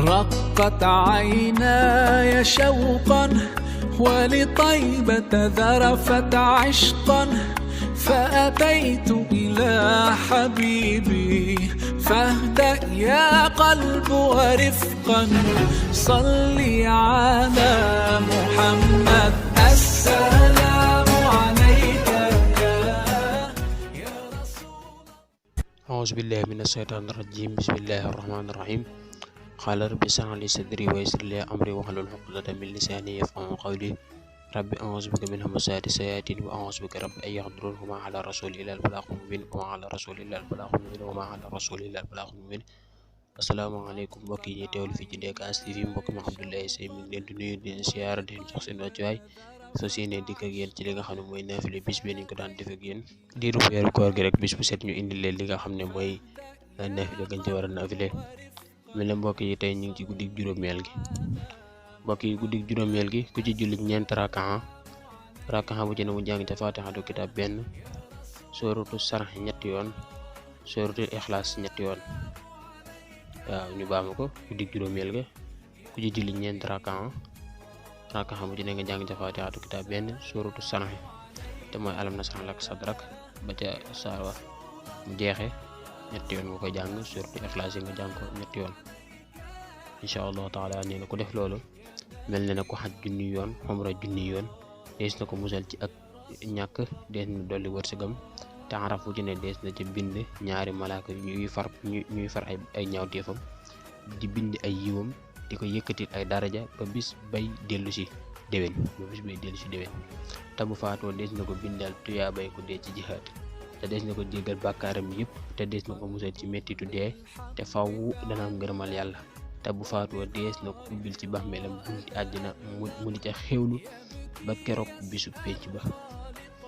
رقت عيناي شوقا ولطيبة ذرفت عشقا فأتيت إلى حبيبي فاهدأ يا قلب ورفقا صلي على محمد السلام عليك يا رسول. أعوذ بالله من الشيطان الرجيم. بسم الله الرحمن الرحيم. قال رب اشرح لي صدري ويسر لي أمري واحلل عقدة من لساني يفقهوا قولي. رب أعوذ بك من همزات الشياطين وأعوذ بك رب أن يحضرون. وما على رسول الله البلاغ المبين asalaamaaleykum mbokk yi ñuy teewlu fii ci DKS TV. mbokk mi Abdoulaye Seye mi ngi leen di nuyu di leen siyaara di leen jox seen wàccuwaay fas yéene dikk ak yéen ci li nga xam ne mooy naafile bis bi niñ ko daan def ak yéen diiru weeru koor gi rek bis bu set ñu indi leen li nga xam ne mooy naafile gañ ci war a naafile. mel ne mbokk yi tey ñu ngi ci guddig juróomeel gi. mbokk yi guddig juróomeel gi ku ci julli ñeent rakaa bu ci ne mu jàng ca Faatihatu kitaab benn, sóoratu Sarx ñetti yoon, sóoratu Ixlaas ñetti yoon. waaw ñu baamu ko guddig juróomeel ga ku ci julli ñeent rakaa bu ci ne nga jàng ca Faatihatu kitaab benn, sóoratu Sarx te mooy alam nashrah laka sadrak ba ca saar wa mu jeexe ñetti yoon nga koy jàng. sóoratu Ixlaas yi nga jàng ko ñetti yoon incha allahu taala. nee na ku def loolu mel na ne ko xaj junni yoon xumra junni yoon. dees na ko musal ci ak ñàkk, dees na dolli wërsëgam te araf wu ci ne dees na ci bind ñaari malaaka ñuy far ay ñaawteefam di bind ay yiwam di ko yëkkatil ay daraja ba bis bay dellu si déwén te bu faatoo dees na ko bindal tuyaabay ko dee ci jihaad te dees na ko jéggal bàkkaaram yëpp te dees na ko musal ci mettitu dee te faw dana am ngërëmal yàlla. te bu faatoo dees na ko ubbil ci bàmmeelam bunti àddina mu di ca xewlu ba keroog bisu penc ba.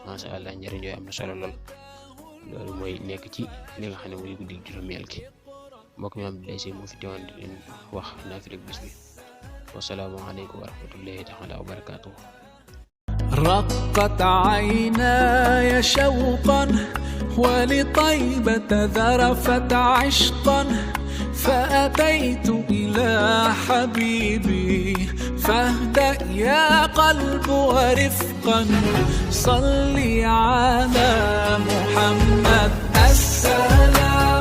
masha Allah, njëriñ yooyu am na solo loolu mooy nekk ci li nga xam ne mooy guddi juróomeel gi. mbokk mi am day si moo fi teewoon di leen wax naafila bis bi. wasalaamu aleykum wa rahmatullahi taala wa barakaatuh. رقت عيناي شوقا ولطيبة ذرفت عشقا فأتيت إلى حبيبي فاهدأ يا قلب ورفقا صلي على محمد السلام